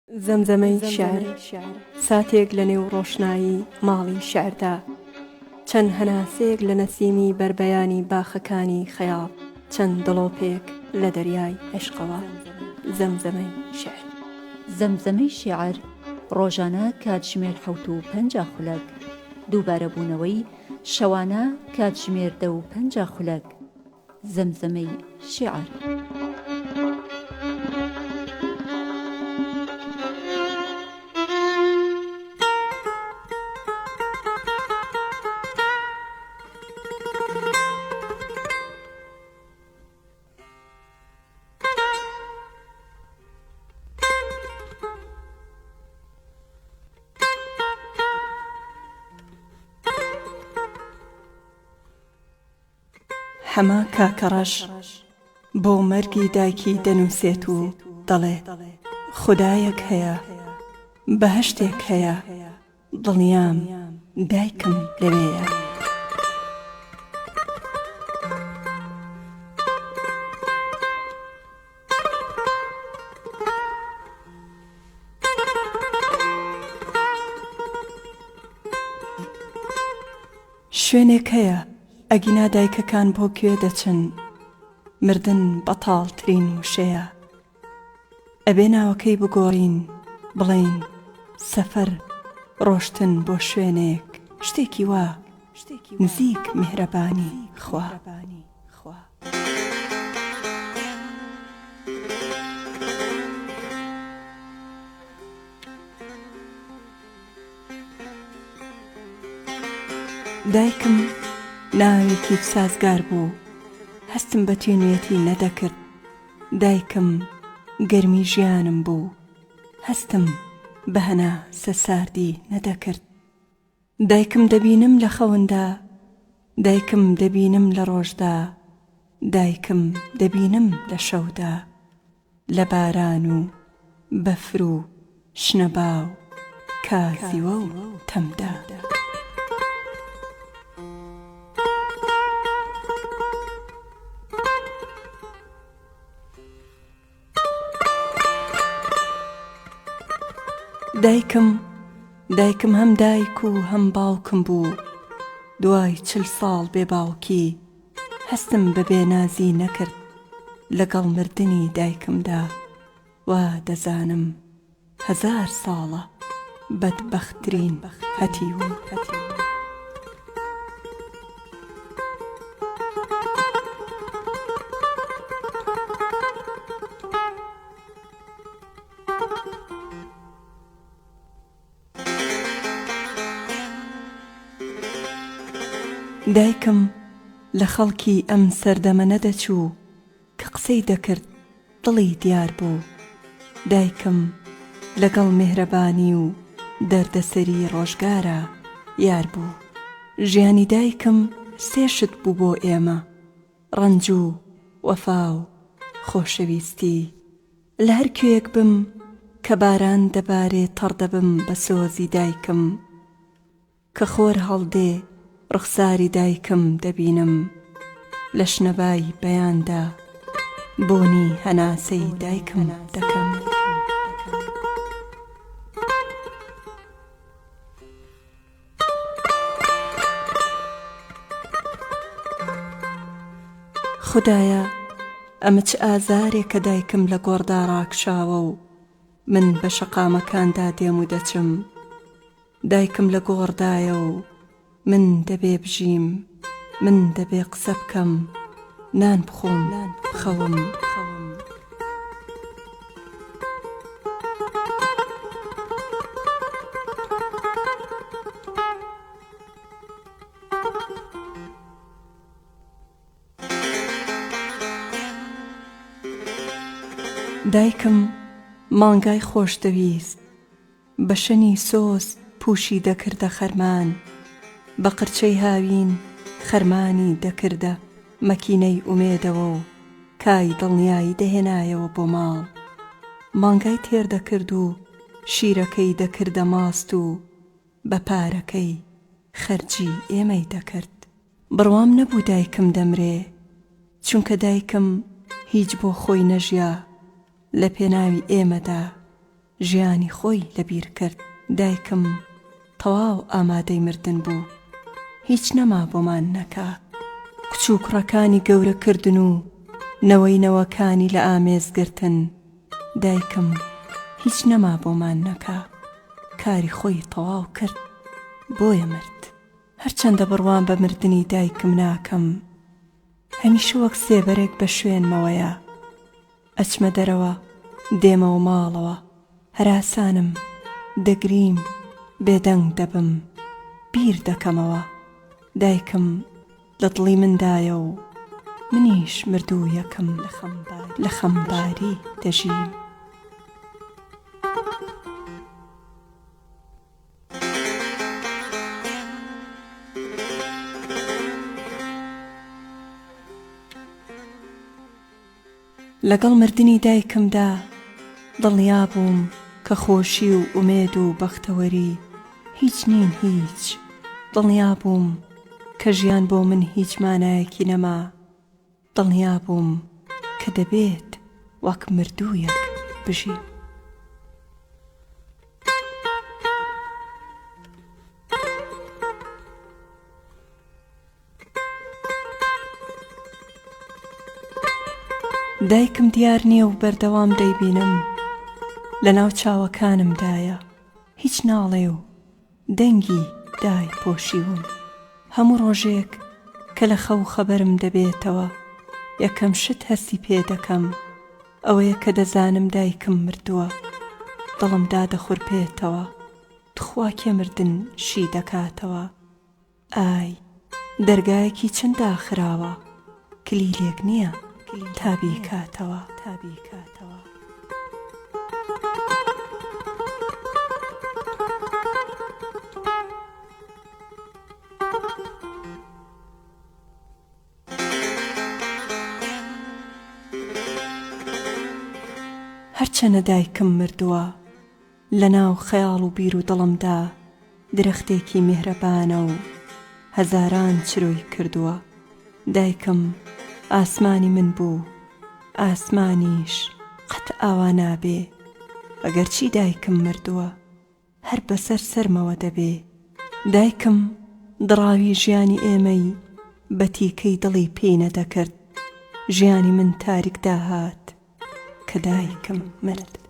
زەمزەمەی شیعر، ساتێک لە نێو ڕۆشنایی ماڵی شیعردا، چەند هەناسەیەک لە نەسیمی بەربەیانی باخەکانی خەیاڵ، چەند دڵۆپێک لە دەریای عیشقەوە. زەمزەمەی شیعر. زەمزەمەی شیعر، ڕۆژانە کاتژمێر حەوت و 50 خولەک، دووبارەبوونەوەی، شەوانە کاتژمێر دە و 50 خولەک. زەمزەمەی شیعر. حەمە کاکەڕەش بۆ مەرگی دایکی دەنووسێت و دەڵێ، خودایەک هەیە، بەهەشتێک هەیە، دڵنیام دایکم لەوێیە. شوێنێک هەیە ئەگینا دایکەکان بۆ کوێ دەچن؟ مردن بەتاڵترین وشەیە. ئەبێ ناوەکەی بگۆڕین بڵێین سەفەر ڕۆشتن بۆ شوێنێک شتێکی وا نزیک میهرەبانی خوا. دایکم ناوێکی سازگار بوو هەستم بە تینوێتی نەدەکرد دایکم گەرمی ژیانم بوو هەستم بە هەناسە ساردی نەدەکرد دایکم دەبینم لە خەوندا دایکم دەبینم لە ڕۆژدا دایکم دەبینم لە شەودا لە باران و بەفر و شنەبا و کازیوە و تەمدا. دایکم دایکم هەم دایک و هەم باوکم بوو دوای چل ساڵ بێ باوکی هەستم بە بێنازی نەکرد لەگەڵ مردنی دایکمدا وا دەزانم هەزار ساڵە بەدبەختترین هەتیوم. دایکم لە خەڵکی ئەم سەردەمە نەدەچوو کە قسەی دەکرد دڵی دیار بوو. دایکم لەگەڵ میهرەبانی و دەردەسەری ڕۆژگارا یار بوو. ژیانی دایکم سێ شت بوو بۆ ئێمە، ڕەنج و وەفا و خۆشەویستی. لە هەر کوێیەک بم کە باران دەبارێ تەڕ دەبم بە سۆزی دایکم. کە خۆر هەڵدێ ڕوخساری دایکم دەبینم لە شنەبای بەیاندا بۆنی هەناسەی دایکم دەکەم. خودایە ئەمە چ ئازارێکە دایکم لە گۆڕدا ڕاکشاوە و من بە شەقامەکاندا دێم و دەچم. دایکم لە گۆڕدایە و من دەبێ بژیم، من دەبێ قسە بکەم، نان بخۆم، بخەوم. دایکم مانگای خۆش دەویست. بە شەنی سۆز پووشی دەکردە خەرمان، بە قرچەی هاوین خەرمانی دەکردە مەکینەی ئومێدەوە و کای دڵنیایی دەهێنایەوە بۆ ماڵ. مانگای تێر دەکرد و شیرەکەی دەکردە ماست و بە پارەکەی خەرجی ئێمەی دەکرد. بڕوام نەبوو دایکم دەمرێ، چونکە دایکم هیچ بۆ خۆی نەژیا، لە پێناوی ئێمەدا. ژیانی خۆی لەبیر کرد. دایکم تەواو ئامادەی مردن بوو. هیچ نەما بۆمان نەکا. کچ و کوڕەکانی گەورە کردن و نەوەی نەوەکانی لە ئامێز گرتن. دایکم هیچ نەما بۆمان نەکا. کاری خۆی تەواو کرد بۆیە مرد. هەرچەندە بڕوام بە مردنی دایکم ناکەم، هەمیشە وەک سێبەرێک بە شوێنمەوەیە. ئەچمە دەرەوە، دێمەوە ماڵەوە، هەراسانم، دەگریم، بێدەنگ دەبم، بیر دەکەمەوە. دایکم لە دڵی مندایە و منیش مردوویەکم، لە خەمباری دەژیم. لەگەڵ مردنی دایکمدا دڵنیا بووم کە خۆشی و ئومێد و بەختەوەری هیچ نین هیچ، دڵنیا بووم کە ژیان بۆ من هیچ مانایەکی نەما، دڵنیا بووم کە دەبێت وەک مردوویەک بژیم. دایکم دیار نییە و بەردەوام دەیبینم لەناو چاوەکانمدایە هیچ ناڵێ و دەنگی دای پۆشیوم هەموو ڕۆژێک کە لە خەو خەبەرم دەبێتەوە یەکەم شت هەستی پێ دەکەم ئەوەیە کە دەزانم دایکم مردووە دڵم دادەخورپێتەوە تخوا کێ مردن شی دەکاتەوە ئای دەرگایەکی چەند داخراوە کلیلێک نییە تا بیکاتەوە. هەرچەنە دایکم مردووە لەناو خەیاڵ و بیر و دڵمدا درەختێکی میهرەبانە و هەزاران چرۆی کردووە. دایکم ئاسمانی من بوو، ئاسمانیش قەت ئاوا نابێ. ئەگەرچی دایکم مردووە، هەر بەسەر سەرمەوە دەبێ. دایکم دڕاوی ژیانی ئێمەی بە تیکەی دڵی پێی نەدەکرد. ژیانی من تاریک داهات کە دایکم مرد.